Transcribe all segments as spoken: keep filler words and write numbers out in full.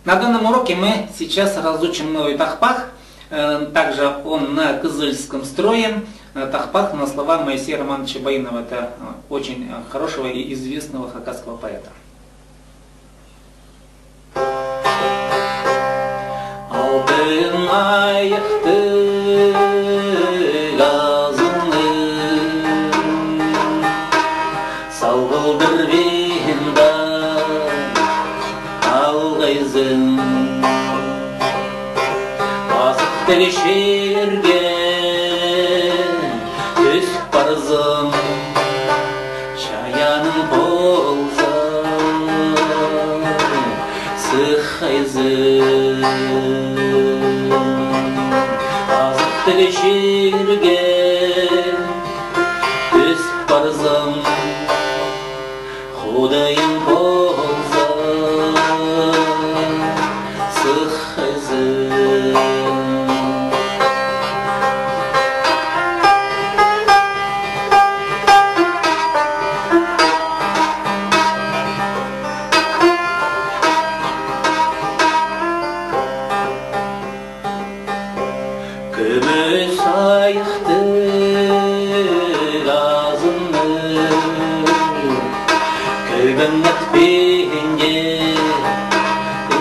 На данном уроке мы сейчас разучим новый тахпах, э, также он на кызыльском строе, э, тахпах на слова Моисея Романовича Баинова. Это, э, очень, э, хорошего и известного хакасского поэта. Алтын айыхтығ азыны салғылдырбин даа алғайзың. Азыхтығ чирге тӱс парзың, чайаның полза, сыххайзың. Азыхтығ чирге тӱс парзың, Худайың полза, сыххайзың. Кӱмӱс айыхтығ азыны кӧбің итпинде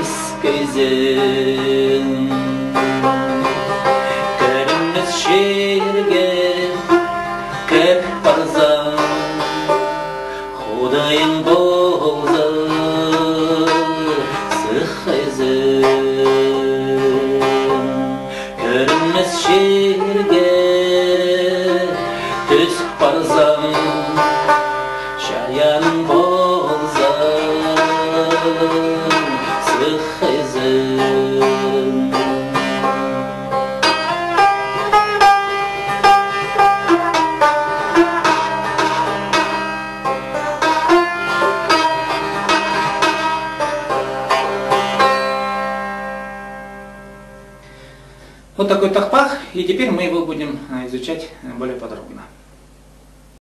іскейзің. Кӧрінмес чирге кір парзаң, Худайың полза, сыххайзың. Кӧрінмес чирге тӱс парзаң, чайаның полза, сыххайзың. Вот такой тахпах, и теперь мы его будем, а, изучать, э, более подробно.